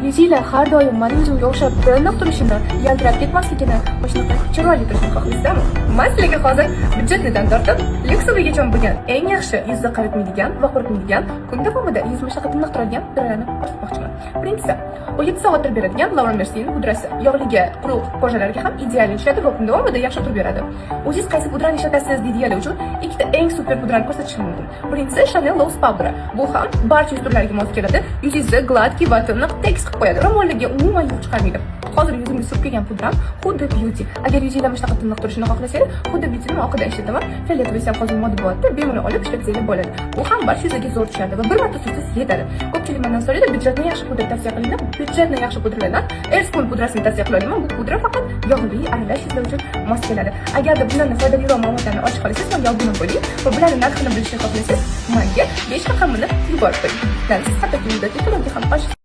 Yuzinglar har doim mani yuzimga o'xshab tiniq turishini, yaltirab ketmasligini va shunaqa chiroyli turishini xohlaysizlarmi? Man sizlarga hozir бюджетный dan tortib люксовый gacha bo'lgan eng yaxshi, yuzni qaritmaydigan va quritmaydigan, kun davomida yuzimni shunaqa tiniq turadigan pudralarni ko'rsatmoqchiman. Birinchisi, 17 soat turib beradigan Laura Mercier pudrasi. Yog'liga, quruq кожа larga ham ideal tushadi va kun davomida yaxshi turib beradi. O'zingiz qaysi pudrani ishlatasiz deydiganlar uchun ikkita eng super pudrani ko'rsatishim mumkin. Birinchisi Chanel Loose Powder. Bu ham barcha yuz turlariga mos keladi. Yuzingizni гладкий va tiniq, tekis qilib qo'yadi. Ro'mollarga umuman yug' chiqarmaydi. Hozir yuzimga surib kelgan pudram Huda Beauty. Agar yuzinglar shunaqa tiniq turishini xohlasangiz, Huda Beautyni men oqidan ishlataman. Фиолетовый ham hozir moda bo'lyapti. Bemalol olib ishlatsanglar bo'ladi. Bu ham barcha yuzga zo'r tushadi va bir marta sursangiz yetadi. Ko'pchilik mendan so'raydi, бюджетный yaxshi pudra tavsiya qiling deb. Бюджетный yaxshi pudralardan Airspun pudrasini tavsiya qila olaman. Bu pudra faqat yog'li, aralash yuzlar uchun mos keladi. Agarda bundan foydaliroq ma'lumotlarni olish xohlasangiz, menga obuna bo'ling va bularni narxini bilishni xohlasangiz, menga 5 raqamini yuborib qo'ying. Siz hattoki muddatli to'lovga ham olish